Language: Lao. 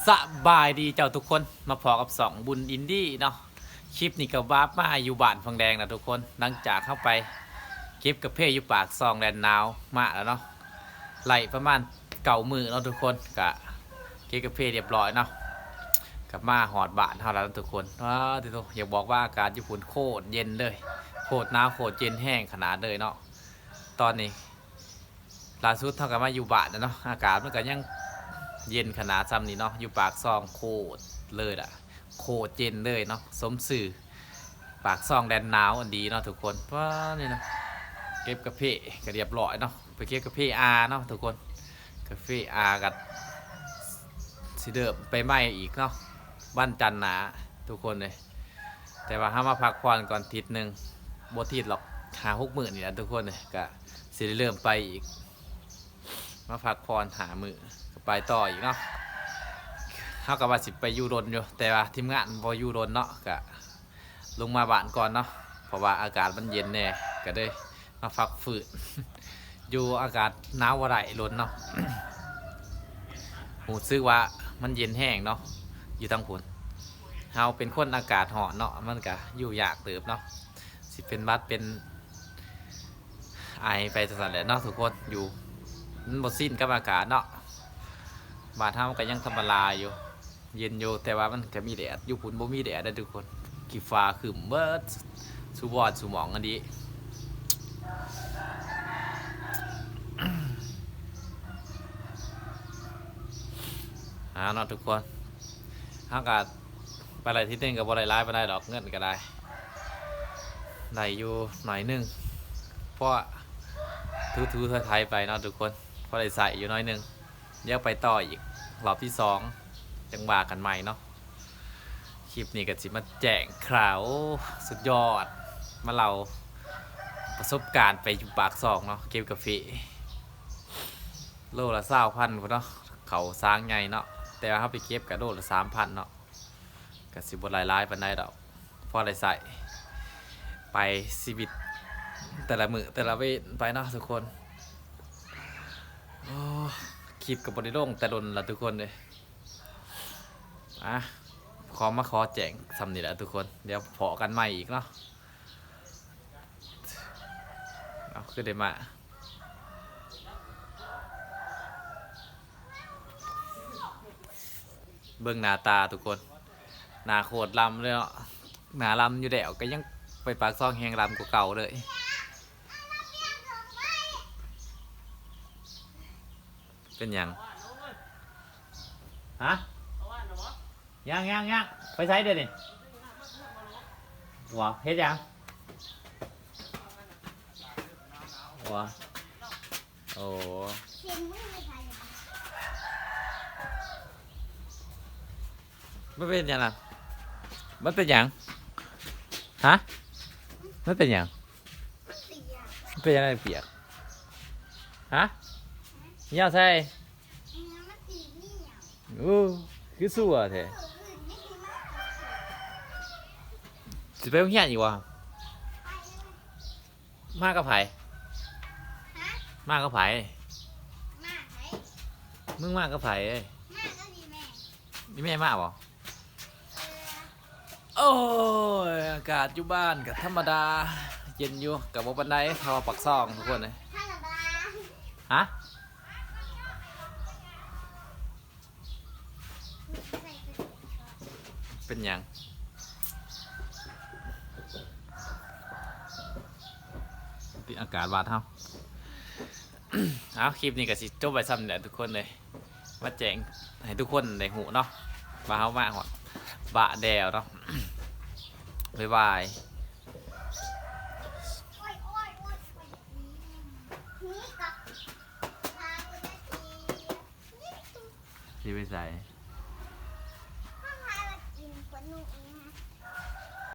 ສະບາຍດີເຈົ້າທຸກຄົນ ມາພໍ້ກັບຊ່ອງບຸນອິນດີເນາະ. ຄລິບນີ້ກໍວາບມາຢູ່ບ້ານພັງແດງນະທຸກຄົນ ຫຼັງຈາກເຮົາໄປເກັບກາເຟຢູ່ປາກຊ່ອງແດນໜາວມາແລ້ວເນາະ ໄລ່ປະມານເກົ້າມື້ເນາະທຸກຄົນ ກະເກັບກາເຟຮຽບຮ້ອຍເນາະ ກະມາຮອດບ້ານເຮົາແລ້ວເນາະທຸກຄົນ. ອ້າ ຕິໂຕ ຢາກບອກວ່າອາກາດຢູ່ພຸ້ນໂຄດເຢັນເລີຍ ໂຄດໜາວ ໂຄດເຢັນແຮງຂະໜາດເລີຍເນາະ ຕອນນີ້ ລ່າສຸດເຮົາກໍມາຢູ່ບ້ານແລ້ວເນາະ ອາກາດມັນກໍຍັງເຢັນຂະໜາດຊ່ຳນີ້ເນາະ ຢູ່ປາກຊ່ອງໂຄດເລີຍລະ ໂຄດເຢັນເລີຍເນາະ ສົມຊື່ປາກຊ່ອງແດນໜາວອັນດີເນາະທຸກຄົນ. ວ້າ ນີ້ນະ ເກັບກາເຟກໍຮຽບຮ້ອຍເນາະ ໄປເກັບກາເຟອາເນາະທຸກຄົນ ກາເຟອາກໍຊິເລີ່ມໄປໃໝ່ອີກເນາະ ວັນຈັນໜ້າທຸກຄົນເອີຍ. ແຕ່ວ່າເຮົາມາພັກຜ່ອນກ່ອນທິດໜຶ່ງ ບໍ່ທິດຫຼອກ ຫ້າຫົກມື້ນີ້ແຫຼະທຸກຄົນເອີຍ ກະຊິໄດ້ເລີ່ມໄປອີກ ມາພັກຜ່ອນຫ້າມື້ ກະໄປຕໍ່ອີກເນາະ. ເຮົາກະວ່າຊິໄປຢູ່ດົນຢູ່ ແຕ່ວ່າທີມງານບໍ່ຢູ່ດົນເນາະ ກະລົງມາບ້ານກ່ອນເນາະ ເພາະວ່າອາກາດມັນເຢັນແດ່ ກະເລີຍ ມາພັກຟື້ນ ຢູ່ອາກາດໜາວບໍ່ໄດ້ດົນເນາະ ຮູ້ສຶກວ່າມັນເຢັນແຮງເນາະ ຢູ່ທາງພຸ້ນ ເຮົາເປັນຄົນອາກາດຮ້ອນເນາະ ມັນກະຢູ່ຍາກເຕີບເນາະ ຊິເປັນຫວັດເປັນໄອໄປຈັ່ງຊັ້ນແຫຼະເນາະທຸກຄົນ. ຢູ່ ມັນບໍ່ຊິນກັບອາກາດເນາະ ບ້ານເຮົາມັນກະຍັງທຳມະດາຢູ່ ເຢັນຢູ່ ແຕ່ວ່າມັນກະມີແດດ ຢູ່ພຸ້ນບໍ່ມີແດດເດ້ທຸກຄົນ ຂີ້ຟ້າຄຶ້ມເບິດ ສູ່ບ່ອນສູ່ໝ່ອງອັນນີ້ ເອົາເນາະທຸກຄົນ ເຮົາກະໄປໄລ່ທີໜຶ່ງກະບໍ່ໄດ້ຫຼາຍປານໃດດອກ ເງິນກະໄດ້ ໄດ້ຢູ່ໜ້ອຍໜຶ່ງ ເພາະຖູໆໄຖໆໄປເນາະທຸກຄົນ ພໍໄດ້ໃຊ້ຢູ່ໜ້ອຍໜຶ່ງ. ດຽວໄປຕໍ່ອີກ ລອບທີສອງ ຈັ່ງວ່າກັນໃໝ່ເນາະ. ຄລິບນີ້ກໍຊິມາແຈ້ງຂ່າວ ໂອ້ ສຸດຍອດ ມາເລົ່າປະສົບການໄປຢູ່ປາກຊ່ອງເນາະ ເກັບກາເຟ ໂລລະຊາວພັນພຸ້ນເນາະ ເຂົ້າສາງໃຫຍ່ເນາະ ແຕ່ວ່າເຮົາໄປເກັບກໍໂລລະສາມພັນເນາະ ກໍຊິບໍ່ໄດ້ຫຼາຍປານໃດດອກ ພໍໄດ້ໃຊ້ໄປຊີວິດແຕ່ລະມື້ແຕ່ລະເວນໄປເນາະທຸກຄົນ. ໂອ້ ຄລິບກໍບໍ່ໄດ້ລົງແຕ່ດົນລະທຸກຄົນເອີຍ. ອ່ະ ຂໍມາຂໍແຈ້ງຊ່ຳນີ້ແຫຼະທຸກຄົນ ດຽວພໍ້ກັນໃໝ່ອີກເນາະ. ເອົາ ຄືໄດ້ມາ ເບິ່ງໜ້າຕາທຸກຄົນ ໜ້າໂຄດລຳເລີຍເນາະ ໜ້າລຳຢູ່ແລ້ວ ກໍຍັງໄປປາກຊ່ອງແຮງລຳກວ່າເກົ່າເລີຍ. ເປັນຫຍັງ? ຮະ? ຍັງໆໆ ໄປໃສດຽວນີ້? ຫວາ ເຮັດຫຍັງ? ຫວາ ໂອ້ ມັນເປັນຫຍັງນະ? ມັນເປັນຫຍັງ? ຮະ? ມັນເປັນຫຍັງ? ມັນເປັນຫຍັງປຽກ? ຮະ? ຫຍັງໃສ່? ໂອ້ ຄືຊົ່ວແທ້. ຊິໄປໂຮງຮຽນອີກບໍ່? ມາກັບໃຜ? ມາກັບໃຜ? ມຶງມາກັບໃຜ? ອີ່ແມ່ມາບໍ່? ໂອ້ຍ ອາກາດຢູ່ບ້ານກໍທຳມະດາ ເຢັນຢູ່ ກໍບໍ່ປານໃດ ເທົ່າປາກຊ່ອງທຸກຄົນເອີຍ. ຮະ? ເປັນຫຍັງ? ຕິດອາກາດບາດເຮົາ. ເອົາ ຄລິບນີ້ກໍຊິຈົບໄວ້ຊ່ຳນີ້ແຫຼະທຸກຄົນເອີຍ ມາແຈ້ງໃຫ້ທຸກຄົນໄດ້ຮູ້ເນາະ ວ່າເຮົາມາຮອດບ້ານແລ້ວເນາະ. ບາຍບາຍ. ຊິໄປໃສ?